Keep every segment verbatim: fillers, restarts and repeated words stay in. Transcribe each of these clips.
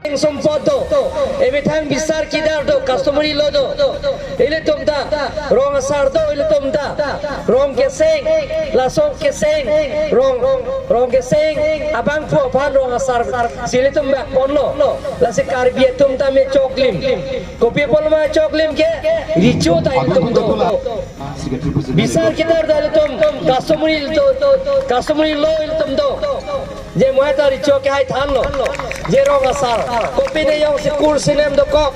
Sumpot do, emethang bisar kidar do, customary law do. Ilitum ta, rong asar do, ilitum ta. Rong keseng, laso keseng, rong, rong keseng abangphu aphan rong asar si ilitum bak ponlo. Lasi Karbi atum ta me choklim. Kopi apotlo ma choklim ke, recho ta ilitum do. Bisar kidar ta ilitum, customary do, customary law ilitum do. Je mo ta recho kehai thanlo. Je rong asar. Kopine jongsi kur sinem dokok.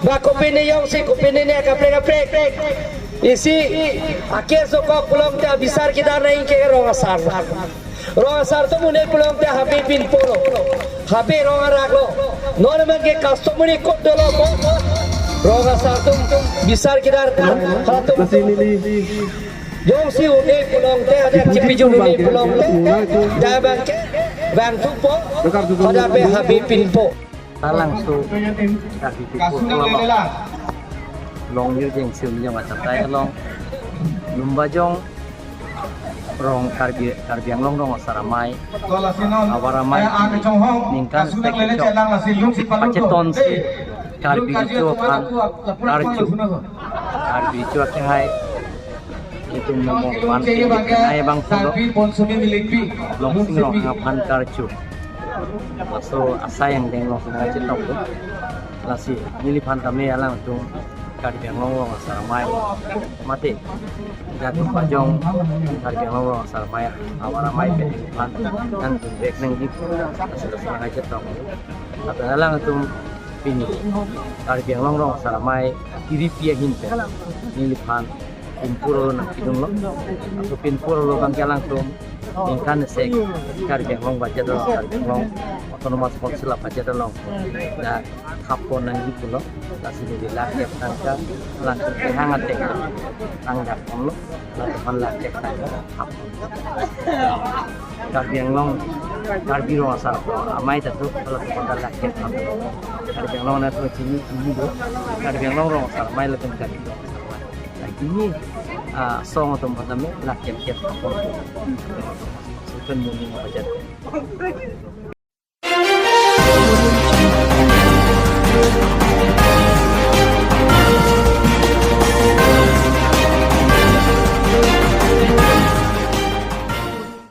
Ba kopine jongsi kopine ne kaprek kaprek. Isi a-case dokok pulote bisar kidar nangji ke rong asar. Rong asar atum un-e pulote habe pinpo lo. Habe rong arak lo. Non abang ke customary court dolo ko. Rong asar atum bisar kidar halatum. Lasi neli jongsi un-e pulote, ada chipijun un-e pulote, dak abang ke vangthupo, ada pe habe pinpo. Talangso Karbi People's Club along, Longju Jengsi Umjong achatai along, Lumbajong rong Karbi, Karbi Anglong Rong Asar Amei, Abar Amei, ningkan sek kechok pachetonsi Karbi recho aphan karju. Karbi recho akehai itum momo aphan kenai abang pulo, Longsing Ronghang aphan karju. Laso asai angdeng Longsing Ronghang chetong do. Lasi neliphan tame alangtum Karbi Anglong Rong Asar Amei mate Jatupajong Karbi Anglong Rong Asar Amei, Abar Amei pen neliphan nangdunvek nangji, lasi Longsing Ronghang chetong. Lapen alangtum pini Karbi Anglong Rong Asar Amei kiripi ahin pen neliphan pinpur alo nangkedunlo. Laso pinpur alo abang ke alangtum ningkan sek Karbi Anglong budget along, Karbi Anglong Autonomous Council budget along dak thap pon nangji pulo. Lasi neli lakh kep tangka alangtum kehang atek tangdak ponlo. Latum aphan lakh kep tangka thap pon. Karbi Anglong, Karbi Rong Asar Amei ta do, latum aphan lakh kep thap pon. Karbi Anglong na to chini chini do. Karbi Anglong Rong Asar Amei lapen Karbi Rong Asar Amei. Lake ini, ah, song atum aphan tame lakh kep kep thap pon. Sultan muni budget.